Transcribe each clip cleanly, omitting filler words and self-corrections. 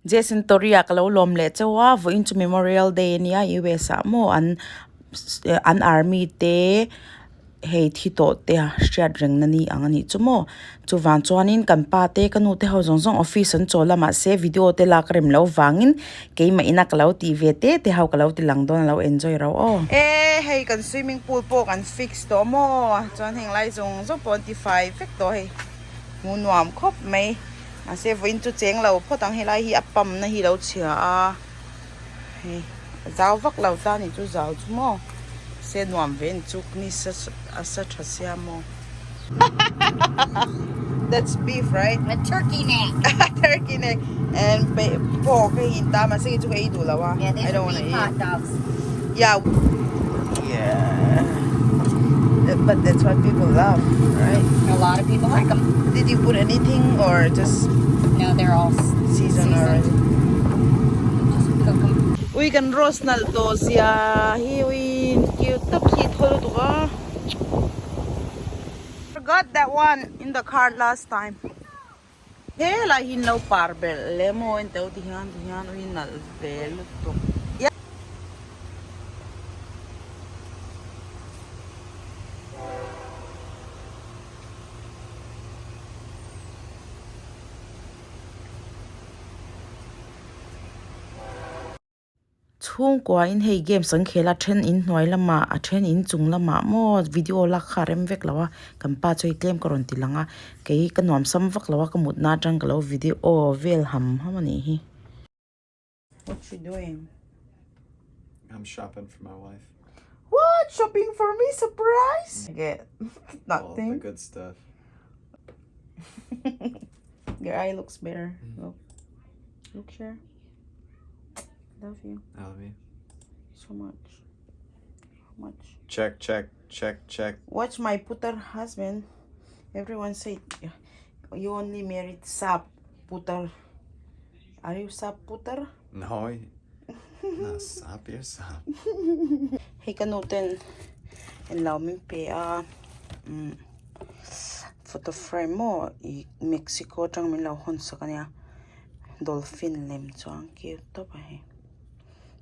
Jason Toria ka lo lawm leh chauh a vawiin chu Memorial Day ania US ah maw an an army te hei thi tawh te a hriat reng na ni ang a nih chu maw chuvang chuanin kan pa te ka nu te ho zawng zawng office an chawl a mahse video te lak rem loh vangin keimah ina ka lo tih ve te te ho ka lo ti lang dawn a lo enjoy rauh aw. E hei kan swimming pool pawh kan fix tawh maw chuan heng lai zawng zawng pawh an ti fai vek tawh hei hmuh nuam khawp mai. Mahse vawiin chu cheng lo phawt ang helai hi a pump na hi lo chhia a hei a zau vak lo ta ni chu zau chu maw se nuam ve ni chu ni sa a sa tha sia maw That's beef right? A turkey neck. Turkey neck and pork hei in ta mahse kei chu ka ei duh lo a Yeah, these I don't are wanna beef eat. hot dogs. Yeah. Yeah. But that's what people love, right? A lot of people like them. Did you put anything or just No, they're all seasoned already? Just cook them. Ui kan roast nalh tawh zia hi ui cute tak hi thaw lutuk a. Forgot that one in the car last time. He lai hi an lo par belh leh maw en teuh ti hian ti hian ui nalh ve lutuk. Chhungkua in hei games an khel a then in hnuai lamah a then in chung lamah maw video lak kha a rem vek lo a kan pa chu hei tlem ka rawn ti lang a kei ka nuam sam vak lo a ka mutna atang ka lo video vel ham ham a nih hi. What you doing? I'm shopping for my wife. What? Shopping for me? Surprise? I get nothing. All the good stuff. Your eye looks better. Look. Look here. Love you. I love you. So much. How much? Check, check, check, check. Watch my putar husband. Everyone say you only married sap putar. Are you sap putar? No. No, sap, you're sap. Hei ka nu ten en lo min pe a um photo frame maw ih Mexico atang min lo hawn sak ania. Dolphin lem chuan cute tawp a hei.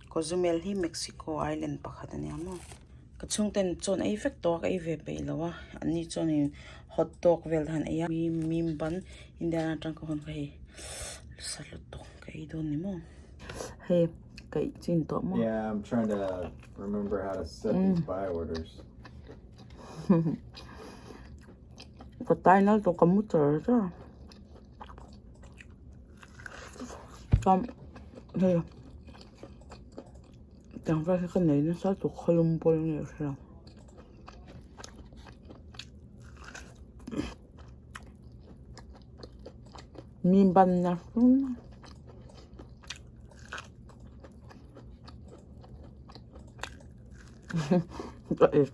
Cozumel hi Mexico island pakhat a nia maw. Ka chhungten chawn ei vek tawh a ka ei ve peih lo a an ni chuanin hot dog vel te han ei a mim ban Indiana atang ka hawn kha hei sa lutuk ka ei dawn ni maw. Hei ka ih chin tawh maw. Yeah, I'm trying to remember how to set these buy orders. Ka tai nal tawh ka mu char char. Chuan hei tiang vel hi ka nei nasa lutuk khawlum pawl nge ka hrelo mi banna ka ei.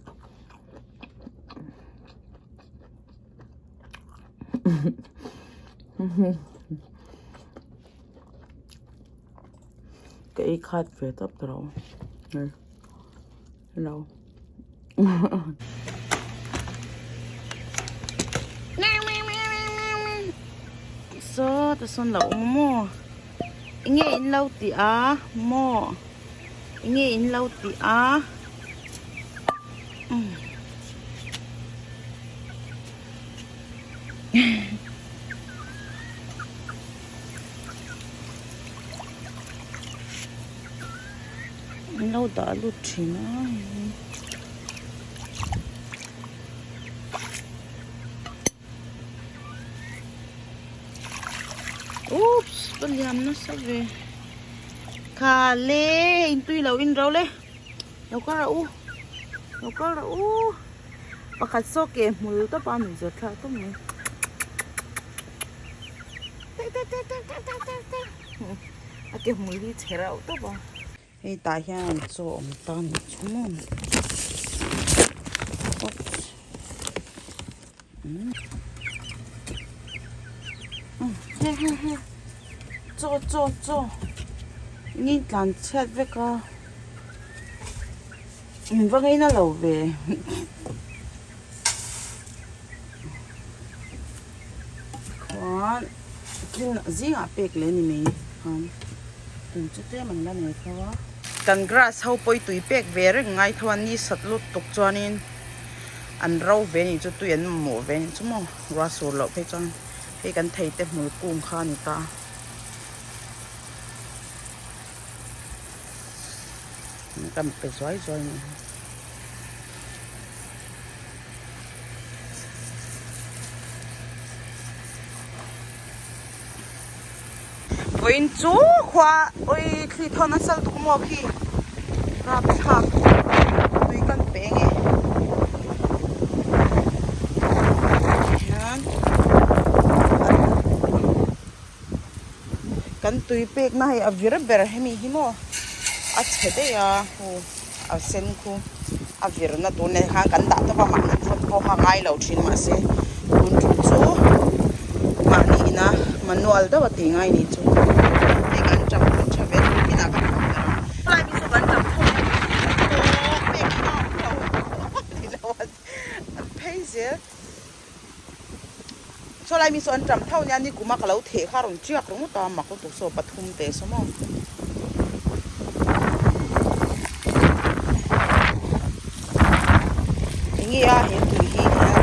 Ka ei khat ve tawp ta lo hei hello saw ta sawn lo awm maw enge in lo tih a maw enge in lo tih a. An lo dah lut thin a oops ka liam nasa ve kha le in tui lo in ro le lo kal rawh u lo kal rawh u. Pakhat saw ke hmul tawp a min zawt thlah tawp mai. A ke hmul hi chhe reuh tawp a. Hei tah hian an chaw awm ta ni chu maw. Oops. He he he. Chaw chaw chaw. Ni tlan chhiat vek a. Min va ngaina lo ve. Khuan thil zingah pek leh a ni mai. khan tui chu tlem an la nei tho a. Kan grass ho pawh hi tui pek ve reng ngai tho a ni sat lut tuk chuanin an ro ve anih chu tui an mamawh ve anih chu maw ruah sur loh phei chuan hei kan thei te hmul kung kha a ni ta a. Kan pe zuai zuai a nih hi. Vawiin chu khua awi thli thawn nasa lutuk maw khi rapthlak tui kan pe enge hian kan tui pek na hei a vir ber hemi hi maw a chhe daih a hu a sen khu a vir na tur nen khan kan dah tawp a mahni phone pawh kha ngai lo thin mahse tun tum chu mahni ina manual deuh a tih ngai ni chu hei kan tap phun tha ve tur inah ka phun ber ang helai mi saw kan tap phun tawk pek hi a awm lo ni lo an phei zel saw lai mi saw an tap tho nia ni kuma ka lo theh kha a rawn tiak ringawt a mak lutuk saw pathum teh saw maw. Enge a he tui hi hian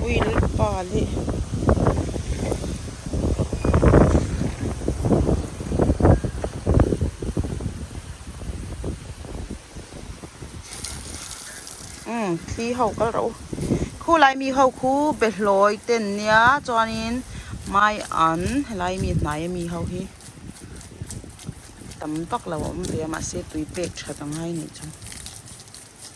oil pa leh umm thli ho kal rawh u khulai mi ho khu behlawi te an nia chuanin mai an helai mi hnai ami ho hi. Tam vak lo a awm ve a mahse tui pek that a ngai nih chu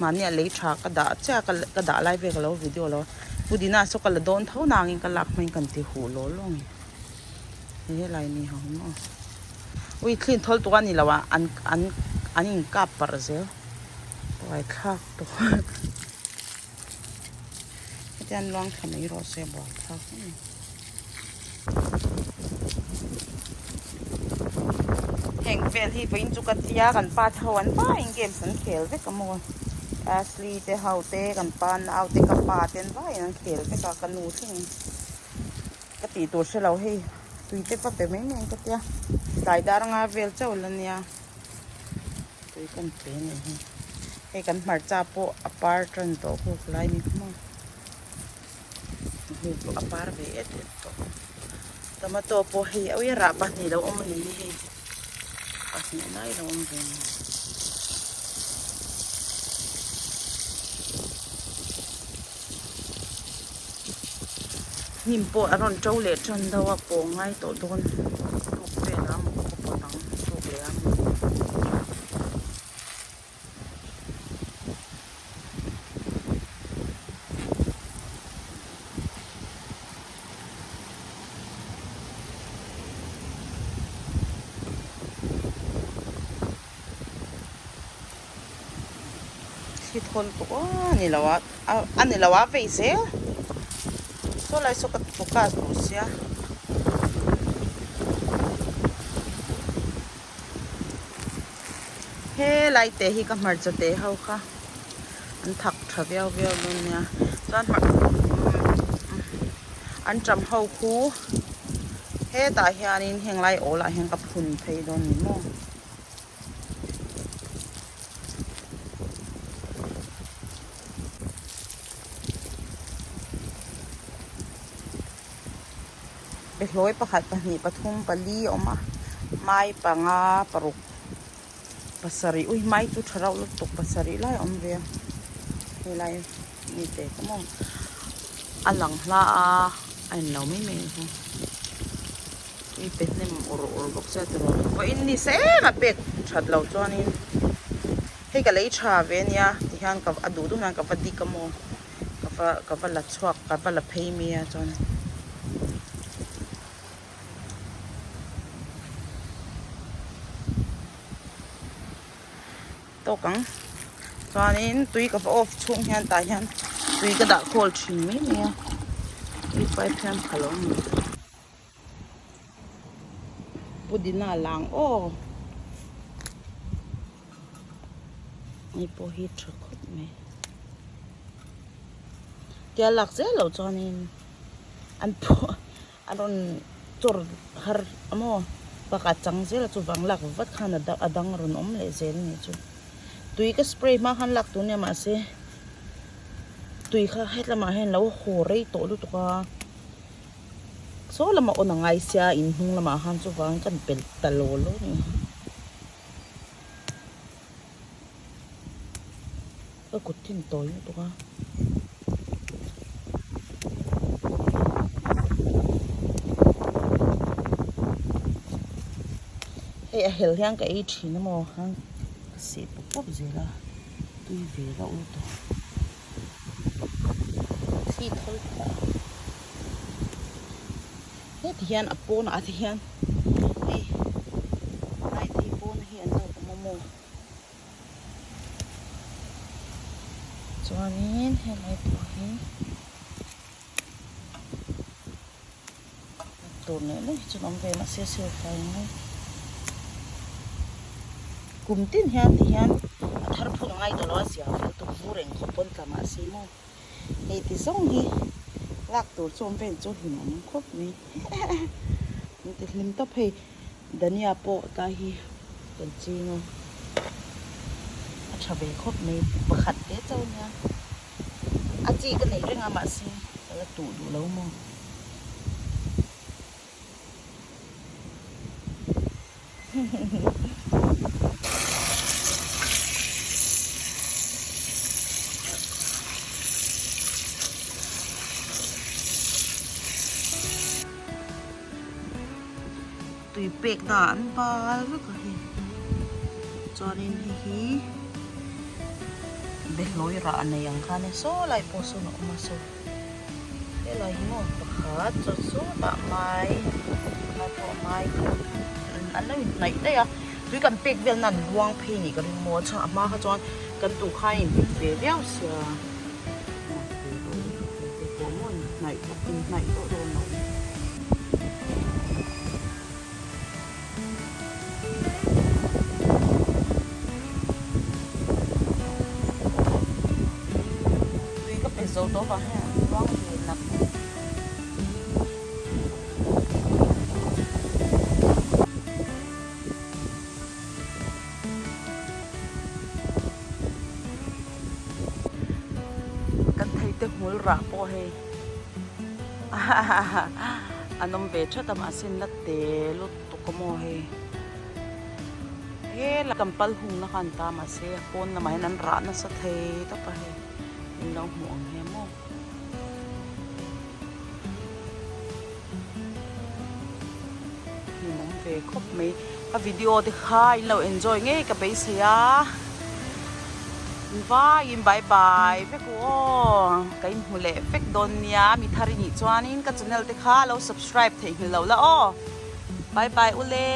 mahni a lei tha ka dah chiah a ka dah lai vel ka lo video lo a pudina saw ka la dawn tho nangin ka lak hmangin kan ti huh law law ang e helai mi ho maw ui thli thawl tuk a ni lo a an an an in kap parh zel buai thlak tawh hetiang luang thla mai rawh se buai thlak em. Heng vel hi vawiin chu ka tia kan pa te ho an vaiin games an khel vek a maw Ashley te ho te kan pa nau te ka pa te an vaiin an khel vek a ka nu thleng ka tih tur hre lo hei tui te va pe mai mai ang ka tia tlai dar anga vel chauh la nia tui kan pe a nih hi hei kan hmarcha pawh a par tan tawh huk lai ni maw. Hei pawh a par ve et et tawh tomato pawh hei ui a rah pahnih lo awm a ni hi hei pahnih lai lo awm ve a ni. Hnim pawh a rawn to leh tan deuh a pawng ngai tawh dawn tuk velah a maw ka pawt ang tuk leh ang. Thli thawn tawh a ni lo a a ni lo a vei zel saw lai saw ka focus duh sia. Helai te hi ka hmarcha te ho kha an thak tha viau viau dawn nia chuan an ṭam ho khu hetah hianin heng lai awl ah hian ka phun phei dawn ni maw. Behlawi pakhat pahnih pathum pali a awm a mai panga paruk pasarih ui mai chu tha rauh lutuk pasarih lai a awm ve a helai mi te ka maw a lang hla a a in lo mai mai ang ui pe hnem ur ur bawk sia tiraw vawiin ni se em a pek that loh chuanin hei ka lei tha ve ania tihian ka a duh duh nan ka va dik a maw. Ka va ka va la chhuak ka va la phei mai a chuan tawk ang chuanin tui ka va off chhung hian tah hian tui ka dah khawl thin mai mai a tui pipe hian pha lo a ni pudina lang aw hei pawh hi tha khawp mai tia lak zel loh chuanin an phuah a rawn. chawr har a maw bakah a chang zel a chuvang lak vat khan a dang a rawn awm leh zel a nih chu. Tui ka spray hma khan lak tur nia mahse tui kha hetlamah hian lo haw rei tawh lutuk a saw lamah awn a ngai sia in hnung lamah khan chuvang kan pel ta law law a ni. Ka kut thin tawi lutuk a. Hei a hel hian ka ei thin a maw khan ka seh pawp pawp zel a tui ve rauh lutuk thli thawl phah heti hian a pawnah te hian hei lai te hi pawn hi an lo awm a maw. Chuanin helai pawh hi tur leh mai hi chu an awm ve mahse sil fai mai. Kum tin hian ti hian a thar phun a ngai tawh lo a zia fel tur vur eng khawp pawn tla mahse maw hei ti zawng hi lak tur chu awm ve chu hlimawm khawp mai an ti hlim tawp hei. Dania pawh tlai hi kan ching a, a tha ve khawp mai pakhat te chauh ania a chi ka neih reng a mahse ka la tuh duh lo maw. Tui pek na an bal vek a hei chuanin hei hi behlawi rah nei ang khan e saw lai pawh sawn a awm a saw helai hi maw pakhat chuan sawtah mai lai pawh a mai an lo inhnaih daih a tui kan pek vel na an luang phei nih ka ring maw chuan a hma kha chuan kan tuh kha a inhnaih ve viau sia. Tui ka pe zo tawh vang hian an luang ve nak. Kan thei te hmul rah pawh hei an awm ve that a mahse an la te lutuk a maw hei hela kan pal hungna kha an ta mahse a pawn lamah hian an rah nasa thei tawp a hei in lo hmuh ang hian maw. Hlimawm ve khawp mai. Ka video te kha in lo enjoy ngei ka beisei a. Vaiin bye bye vek u aw. Ka inhmu leh vek dawn nia. Mi thar i nih chuanin ka channel te kha lo subscribe theihnghilh lo la aw. Bye bye ule.